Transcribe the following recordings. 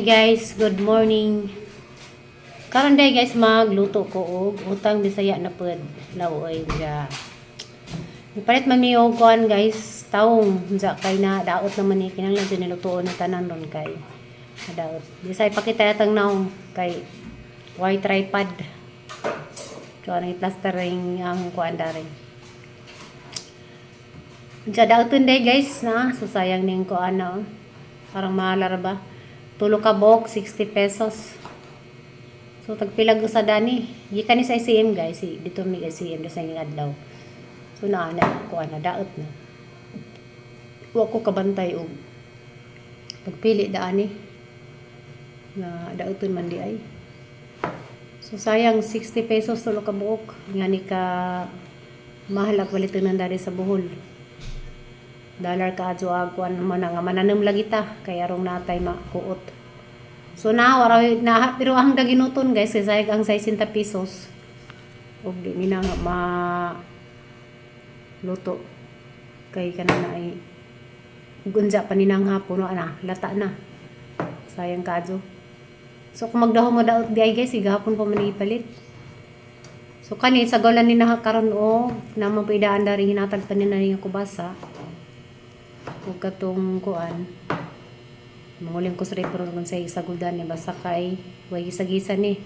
Hi guys, good morning. Karon day guys, magluto ko og utang Bisaya na pud laoy ja. Ipalit man mi og kuan guys, taong unsa kay na daot naman ni, kinahanglan jud nilutoon ng tanan ron kay nadaot. Di sa ipakita atang naong kay way tripod. So ang plastering ang kuan dari. Unsa daoton day guys na, so sayang ning kuan na oh. Parang mahal ra ba? Tulo ka buok, 60 pesos. So tagpilag sa dani. Gikan ni sa ICM guys, si dito mi ICM sa ing adlaw. So naa na kuan na daot na. Wa ko kabantay og pagpili daani nga daoton man di ay. So sayang 60 pesos tulo ka buok. Nga ni ka mahal ang palitunan dari sa Bohol. Dollar ka adyo ag kuan man nga mananom lagi ta kay arong natay makuot. So na wala na, pero ang daginuton guys kay sayang ang 60 pesos. Og di ni na nga ma luto kay kana na ay gunja pa ni nang hapon na lata na. Sayang kaadyo. So kung magdaho mo daot di ay guys, gahapon pa man ipalit. So kani sa golan ni na karon o naman paidaan dari hinatag pa ni na nga kubasa. Ug katong kuan. Mangulim ko sa repro kung sa isaguldan ni basta kay way gisa-gisa ni.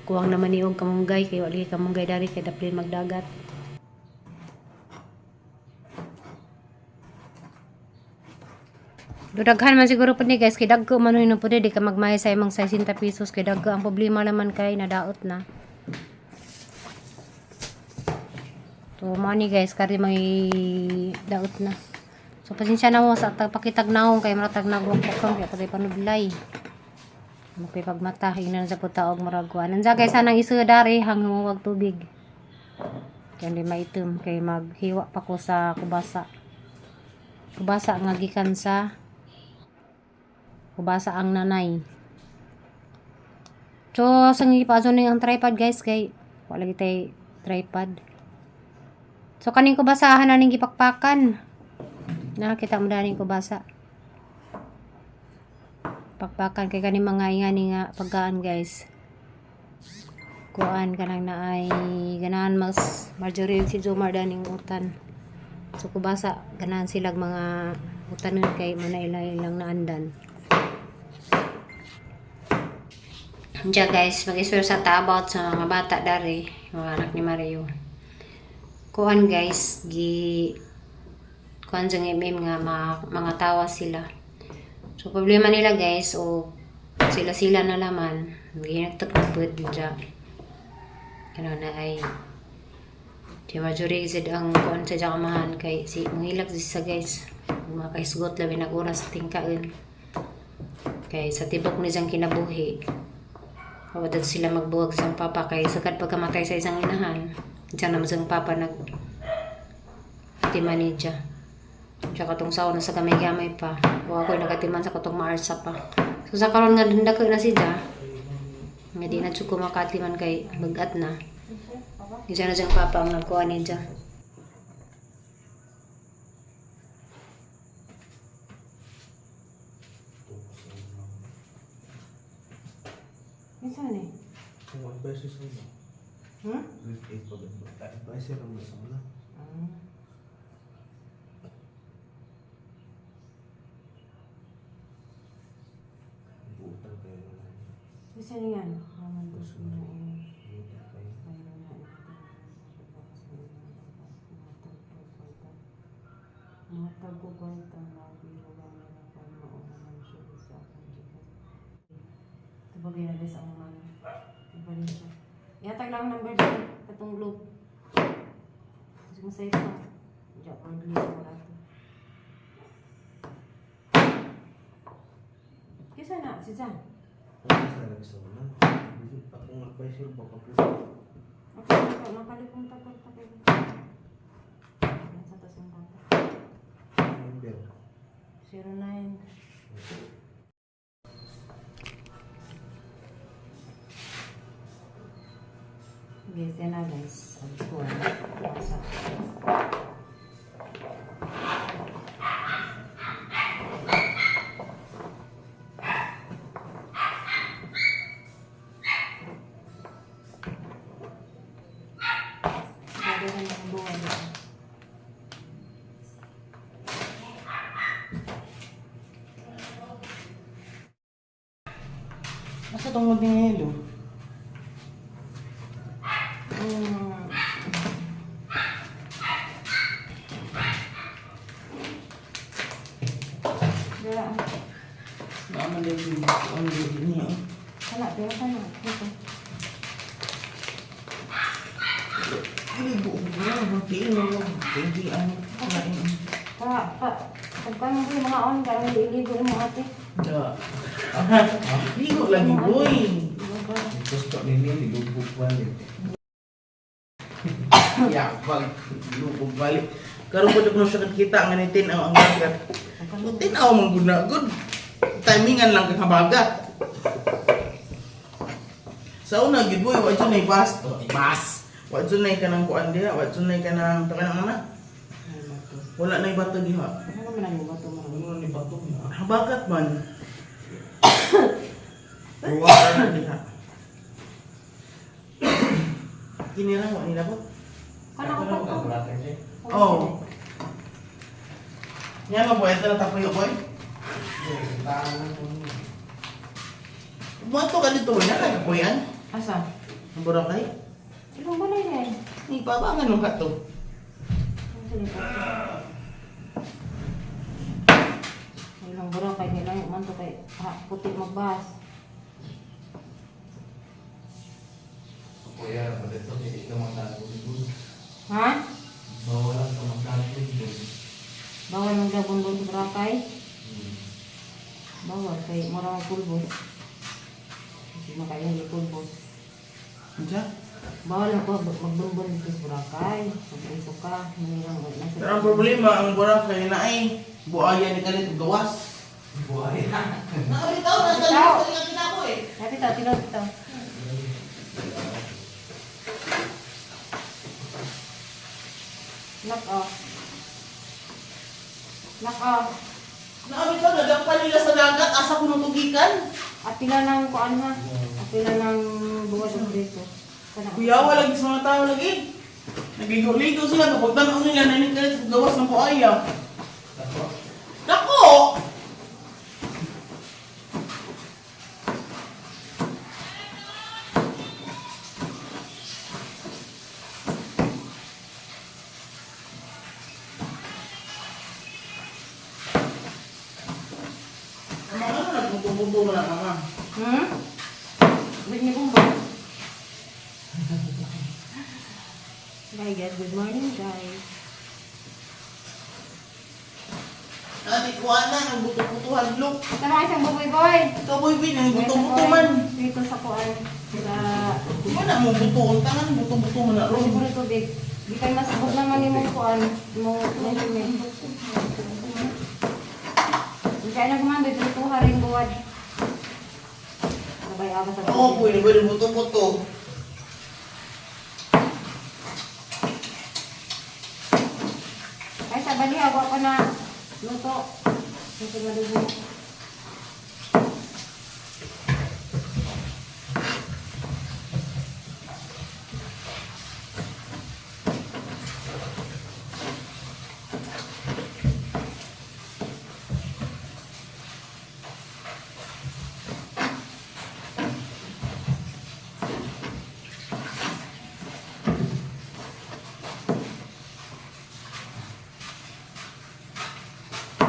Kuwang naman ni og kamunggay kay wali kamunggay dari kay daplin magdagat. Daghan man siguro pud ni guys kay dagko man nun pud di ka magmay sa imong 60 pesos kay dagko ang problema naman kay nadaot na. So mo ni guys kari may daot na. So pasensya na mo sa tagpakitag naong kay maratag nagwak ko kang kay patay panudlay. Magpipagmata ingnan sa puta og murag kuan. Nandiyan guys anang iso dari hang humuwag tubig. Kay hindi maitom kay maghiwa pa ko sa kubasa. Kubasa nga gikan sa kubasa ang nanay. So sa gipaadyo ni ang tripod guys kay wala gitay tripod. So kaning kubasahan na ning gipakpakan. Nakita mo daning kubasa. Pakpakan kay kaning mga ingani nga pagkaan guys. Kuan kanang na ay ganahan mas Marjorie si Jomar daning utan. So kubasa ganahan silag mga utanon kay mana ila ilang naandan. Diya guys, mag-iswer sa ta about sa mga bata dari, mga anak ni Mario. Kuan guys, gi kuan dyan MM nga mga tawa sila. So problema nila guys, o sila-sila na laman, ginagtag na pud dya. Ano na ay si Marjorie zid ang kuan sa kamahan kay si manghilak si sa guys. Mga kaisgot labi nag oras tingkaon. Kay sa tibok ni siyang kinabuhi. Wala sila magbuwag sa papa kay sagad pagkamatay sa isang inahan. Diyan naman siyang papa nag timan niya. Tsaka katong saon na sa gamay-gamay pa. O ako'y nagatiman sa katong maarsa pa. So sa karon nga dako na siya. Nga di na jud ko makatiman kay bagat na. Diyan na siyang papa ang nagkuha niya. Kinsa ni? Kung advisor sa una, grade 8 pa ba? Advisor ang sa una. Ah. Buutan kayo na lang. Kinsa ni yan? Gusto mo. Buutan kayo. Matag ko kwenta lagi lugar na kay mauna man siya sa akong gikan. Tubagay na guys ang mama. Ibalin siya. Ihatag lang ang number dito. Katong globe. Kasi masaya pa. Diyan, cordless wala to. Kisa na, si Jan. Ano sa lagi sa una? Akong advisor baka po. Okay, okay. Makalikong takot takot. Sa tas yung bata. Number. 09. Guys, yan na guys. Ang kuwan. Basa. Asa tungod ni yelo? Dira. Naman din yung ang niya. Kana, pero kana. Ito. Ay, buo ba? Tiil mo. Hindi ano. Kain. Pa, pa. Pagka mo yung mga on, karang iligo mo ate. Da. Ligo lagi, boy. Diba? Gusto nini, lubog balik. Yabag. Lubog balik. Karon ko jud siya kita nga ni tinaw ang dagat. So, tinaw man gud na good. Timingan lang kang habagat. Sa una gid boy, wa jud nay bus. Oh, ay bus. Wa jud nay kanang kuan diha, wa jud nay kanang takanang ana. Ay, bato. Wala nay bato diha. Ano naman ang bato mo? Ano ni bato niya? Habagat man. Wala na diha. Kini lang wa nila po. Kana ko pa. Oh. Yan mo boy, ito na tapuyo boy. Bumato ka dito, wala na kapuyan. Asa? Ang Boracay. Ilang balay na eh. Ni pabangan nung kato. Ang salita. Ilang buraw kay nila man to kay ha, puti magbas. Kuya, dito hindi ka magdagod. Ha? Bawalan ka magdagod. Bawal magdabon doon sa Boracay? Bawal kay mura ang pulbos. Hindi makaya ni pulbos. Unsa? Bawal ako magbumbon dito sa Boracay. Pagpuso ka, manirang nasa. Pero ang problema, ang Boracay na ay buaya ni kalit og gawas. Buhay. Nakabitaw na sa lista nga kinako eh. Sabi to, tinaw to. Knock off. Knock off. Nakabitaw na dampa nila sa dagat asa kuno tugikan. Apila ng kuan ha. Apila ng buwas ng preso. Kana. Kuya, wala lagi sa mga tao lagi. Nagigo-ligo sila kapag tanaw nila na ni kalit og gawas ng buaya. Dako. Dako! Ang mga ano, nagbuto-buto na lang mga. Wait ni bumbo. Bye guys, good morning guys. Nani, kuha na, nagbuto-butuhan, look. Tama isang buboy boy. Ikaw, boy, Bin, nagbuto-buto man. Dito sa kuan. Sa Di na mo buto, ang tangan, buto-buto man na ron. siguro tubig. Di kay masabot naman imong kuan mo measurement. Di kay na kumando dito haring buwad. Sabay ako sa Ako, boy, di ba, buto-buto. Ay sa bali ako ako na luto. Luto madugo.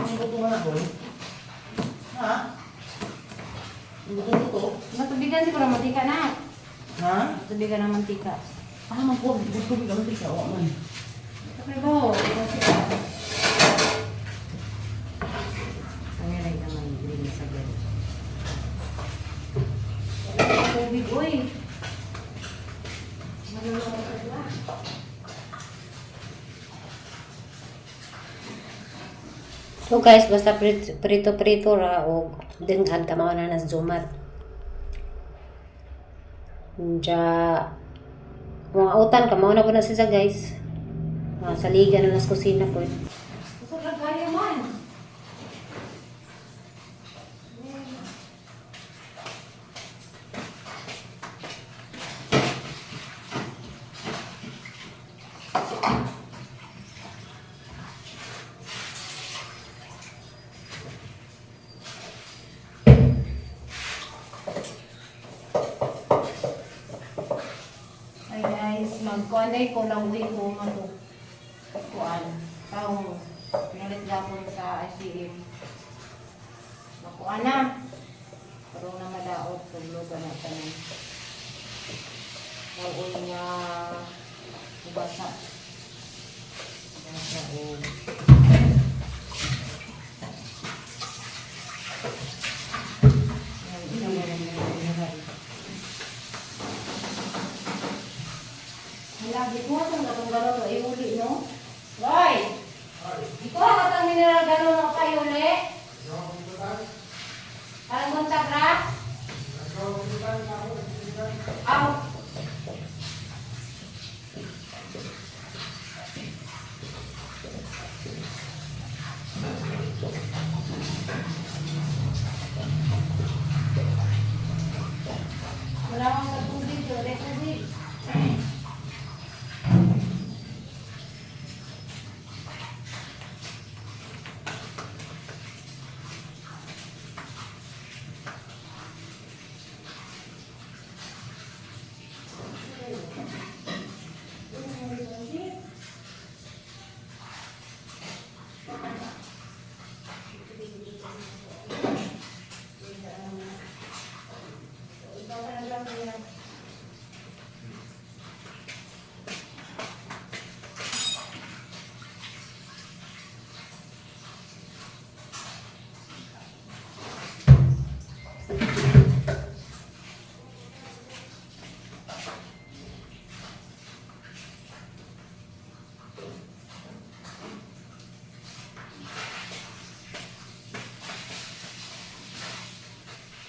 Ang buto ka na, boy? Ha? Ang buto-buto? Matubigan siguro mantika na. Ha? Matubigan ng mantika. Ah, magkuha, tubig ang tika, wa man. Okay ba? Ang iray na may green sa bed. Tubig, uy. Malulungkot ka ba? So guys, basta prito-prito ra og dinghag ka mao na nas Jumat. Diya, mga utan ka mao na po na siya guys. Mga saligan na nas kusina po. Gusto ka kaya man. Magkuan day ko lang uwi ko mato. Kuan. Taong pinalit gapon sa ICM. Makuan na. Pero na madaot tuglo na tanan. Nauoy nga ubasa. Ubasa o Yan, isang meron na yung mineral. Hala, gikuha kang katong gano'n to, iuli, no? Roy! Gikuha ka tang mineral gano'n no, kayo uli? Parang buntag ra? Aw! Wala kang katubig, wala tubig.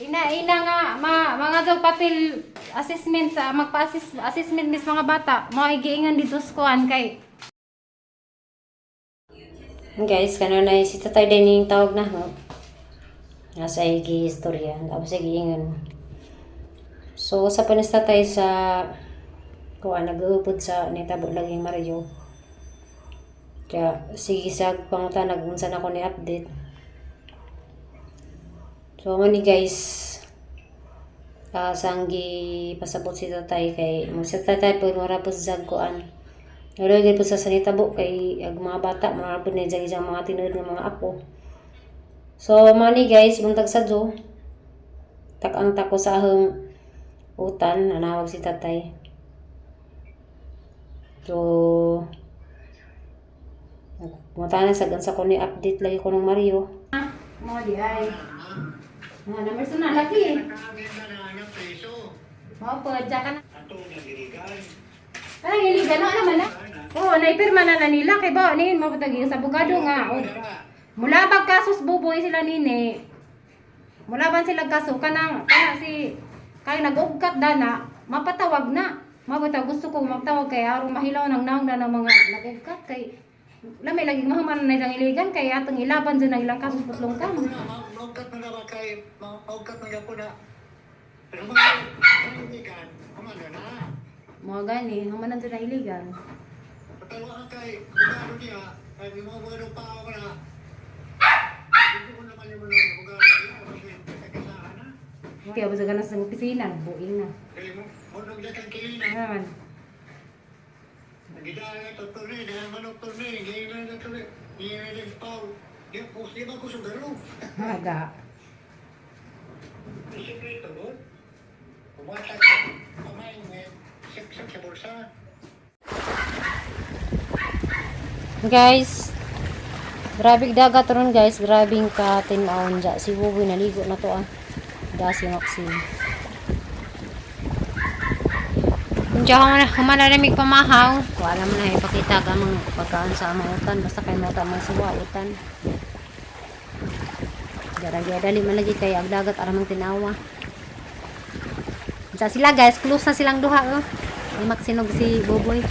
Ina, ina nga, ma, mga daw papel assessment sa magpa-assess assessment mis mga bata, mo giingan dito sa kuan kay Guys, kano na si tatay din yung tawag na ho. Nasa igi istorya, tapos giingan. So sa panis tatay sa kuan nag-uupod sa nitabo laging Mario. Kaya sige sa pangutan nagunsa na ko ni update. So mani guys, sanggi pasabot si tatay kay mo si tatay po mura po sa kuan. Wala gyud po sa sanitabo kay ag mga bata mura po na dyan isang mga tinuod nga mga apo. So mani guys, buntag sa do. Tak-ang tako sa ahong utan nanawag si tatay. So Munta na sa gansa ko ni update lagi ko ng Mario. Mo di ay. Nga number sa na laki. Mo po ka na. Parang iligan no naman na. Oo, naipirma na na nila kay ba niin mo patagi sa abogado nga. O, mula bag kasos buboy sila nini. Mula ban sila kaso kanang kana si kay nag-ugkat dana mapatawag na. Mabata gusto ko magtawag kay arong mahilaw ng naong na ng mga nag-ugkat kay lamay lagi mahuman na isang iligan kay atong ilaban dyan ang ilang kasos putlong kam. Maugkat na na kay maugkat na po na. Pero mga kaibigan, kumano na. Mga gani, human na dyan ang iligan. Patawa ka kay bugaro niya, kay may mga bugaro pa ako na. Hindi ko naman yung mga bugaro niya, kasi kakasahan na. Kaya ba sa ganas ng opisina, buing na. Kaya mo, munong niya kang kilina. Ano naman? Nagidaya ito turni, dahil manok turni, gihina na turni, gihina na pau. Di di ba ko sugaro? Maga. Siyempre ito, Umatag ka, kumain, siksik sa bulsa. Guys, grabe dagat ron guys, grabing ka tinawon dya. Si Buboy naligo na to ah. Da si Maxine. Diya humana rin pamahaw. Wala mo na ipakita ka mga pagkaan sa amang utan. Basta kay mata mga suwa utan. Dara dali man lagi kay ang dagat aramang tinawa. Diya sila guys, close na silang duha oh. Si Maxine ug si Buboy.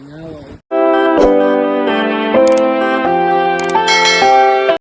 Ginhawa.